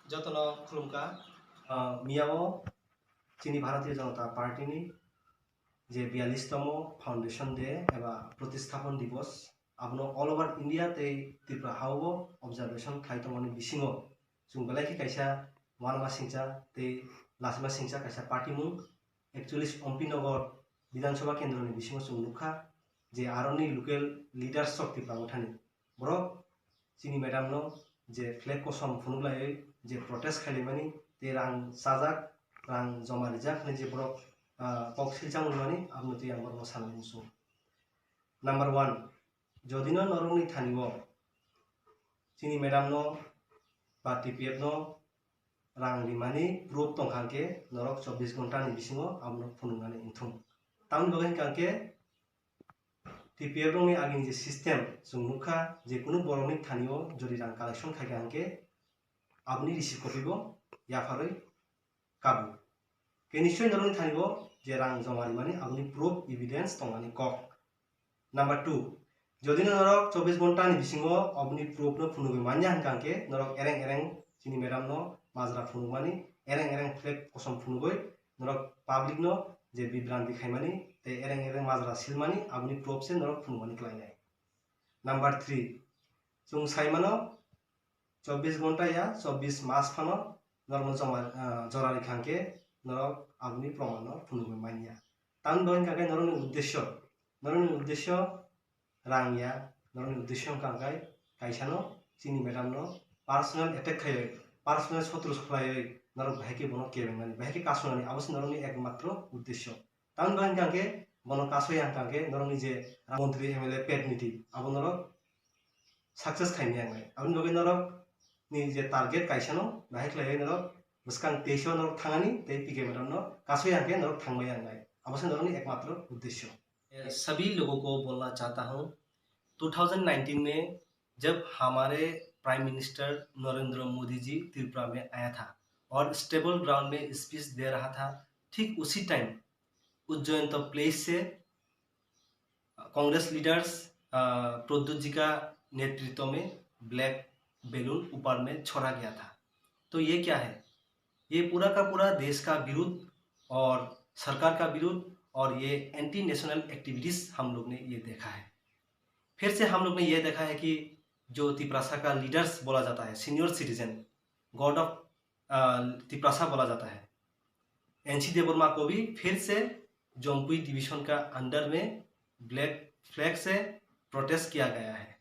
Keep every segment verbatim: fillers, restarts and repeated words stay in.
Jotono khulumkha. Ah, miyao chini Bharatiya Janata Party ni je biyallish tomo Foundation Day eba Protisthapan Divos, abono all over India tei Tripura hao observation khlai tongmani bisingo chwng belai khe kaisa uanama singcha tei lachima singcha kaisa party mung ekcholish Ompi Nagar Bidhan Sabha kendroni bisingo chwng nukha je aroni local leaders rok Tripura mothani borok chini madam no je flag kosom phunuklaiwi je protest khailaimani tei rang chajak, rang joma rijak hinwi je borok, ah, kok silchang rwmani, abono twi ang borokno sanani muchungo. Number one, jodi no norokni thani o chini madam no ba T P F no rang rimani proof tongkha hwnkhe norok chobbish ghonta ni bisingo abono phunuknani wngthung. Tamoni bagwi hwnkha hwnkhe T P F rokni agini je system chwng nukha, je kunu borokni thani o jodi rang collection khaikha hwnkhe aboni receipt copy bo yapharwi kabu. Khe nischoi norokni thani o je rang joma rimani aboni proof evidence tongmani kok. Number two, jodi no norok chobbish ghonta ni bisingo oboni proof no phunugwi manya hwnkha hwnkhe norok ereng ereng chini madam no majra phunukmani, ereng ereng flag kosom phunugwi norok public no je bibranti khaimani tei ereng ereng majra silmani aboni proof se norok phunukmani klainai. Number three, chwng saimano chobbish ghonta ya chobbish mas phano norokno joma, ah, jora rikha hwnkhe norok aboni proman no phunugwi manya. Tamoni bagwi hwnkha khe norokni uddesyo, norokni uddesyo rang ya, norokni uddesyo hwnkha hwnkhe kaisano chini madam no personal attack khaiwi, personal sotru khlaiwi norok bahai khe bono kebengnani, bahai khe kasonani, abo se norokni ekmatro uddesyo. Tamoni bagwi hwnkha khe bono kasoi hwnkha khe norokni je montri M L A pet niti abo norok success khaimaya wngnai. Aboni bagwi norok ni je target kaisa no bahai khlaiwi norok bwskang teisa norok thangani tei P K madam no kasoi hwnkhe norok thangmaya wngnai. Abo se norokni ekmatro uddesyo. सभी लोगों को बोलना चाहता हूँ, दो हज़ार उन्नीस में जब हमारे प्राइम मिनिस्टर नरेंद्र मोदी जी त्रिपुरा में आया था और स्टेबल ग्राउंड में स्पीच दे रहा था, ठीक उसी टाइम उज्जयंत प्लेस से कांग्रेस लीडर्स, अ, प्रद्युत जी का नेतृत्व में ब्लैक बैलून ऊपर में छोड़ा गया था। तो ये क्या है? ये पूरा का पूरा देश का विरुद्ध और सरकार का विरुद्ध और ये एंटी नेशनल एक्टिविटीज हम लोग ने ये देखा है। फिर से हम लोग ने ये देखा है कि जो तिपरासा का लीडर्स बोला जाता है, सीनियर सिटीजन, गॉड ऑफ, अ, तिपरासा बोला जाता है, एन सी देवर्मा को भी फिर से जम्पुई डिवीजन का अंडर में ब्लैक फ्लैग से प्रोटेस्ट किया गया है।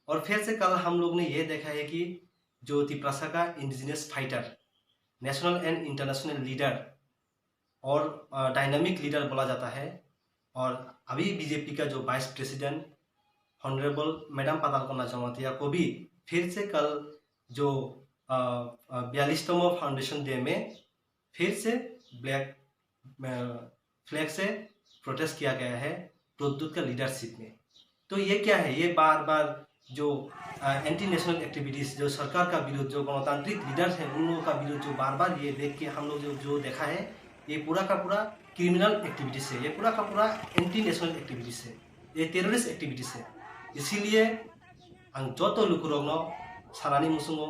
और फिर से कल हम लोग ने ये देखा है कि जो तिपरासा का indigenous fighter, national and international leader और, अ, डायनामिक लीडर बोला जाता है, और अभी बी जे पी का जो वाइस प्रेसिडेंट हॉनरेबल मैडम पाताल कन्या जमातिया को भी फिर से कल जो, अ, अ, बयालीसतम फाउंडेशन डे में फिर से ब्लैक, अ, फ्लैग से प्रोटेस्ट किया गया है प्रद्युत का लीडरशिप में। तो ये क्या है? ये बार-बार जो, अ, एंटी नेशनल एक्टिविटीज, जो सरकार का विरोध, जो गणतांत्रिक लीडर्स हैं, उन लोगों का विरोध जो बार-बार ये देख के हम लोग जो, जो देखा है, ये पूरा का पूरा क्रिमिनल एक्टिविटीज है, ये पूरा का पूरा एंटी नेशनल एक्टिविटीज है, ये टेररिस्ट एक्टिविटीज है। इसीलिए ang joto lukurokno sanani muchungo,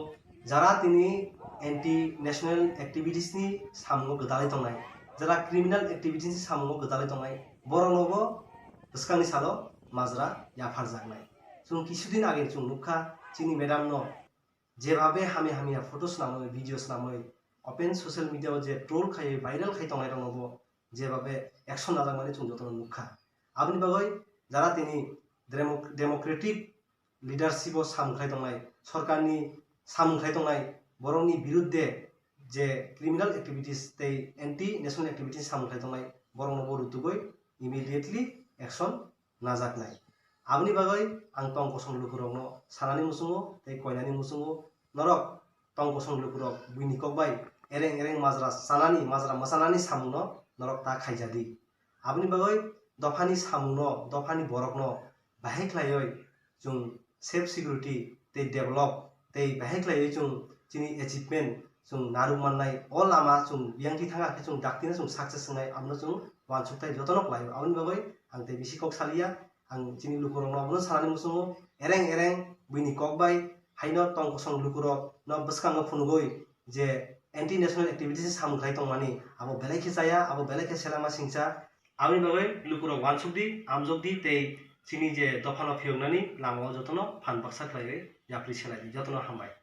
jara tini anti national activities ni samungo gwdalwi tongnai, jara criminal activities ni samungo gwdalwi tongnai, borokno bo bwskangni salo majra yapharjaknai. Chwng kisudin age chwng nukha chini madam no jebhabe hamya hamya photo swnamwi, video swnamwi, open social media o je troll khaiwi viral khai tongnai rokno bo jebhabe action lajakmani chwng jotono nukha. Aboni bagwi jara tini demo-, democratic leadership o samung khlai tongnai, sorkarni samung khlai tongnai, borokni birudde je criminal activities tei anti national activities samung khlai tongnai, borokno bo rutugwi immediately action najaknai. Aboni bagwi ang tong kosong lukurokno sanani muchungo tei koinani muchungo, norok tong kosong lukurok buini kok bai ereng ereng majra chanani, majra mwchanani samungno norok ta khaijadi. Aboni bagwi dophani samungno, dophani borokno bahai khlaiwi chwng safe security tei develop tei bahai khlaiwi chwng chini achievement chwng narwk mannai, o lama chwng biyangtwi thang khe chwng daktino chwng success wngnai, abono chwng uansukthai jotono khlaio. Aboni bagwi ang tei bisi kok saliya, ang chini lukurokno abono sanani muchungo, ereng ereng buini kok bai haino tong kosong lukurokno bwskango phunugwi je anti national activities ni samung khlai tongmani, abo belai khe chaya, abo belai khe selama singcha. Aboni bagwi lukurok wansuk di, amjok di tei chini je dophano phiyoknani lamao jotono phan baksa khlaiwi yapri selai di. Jotono hambai.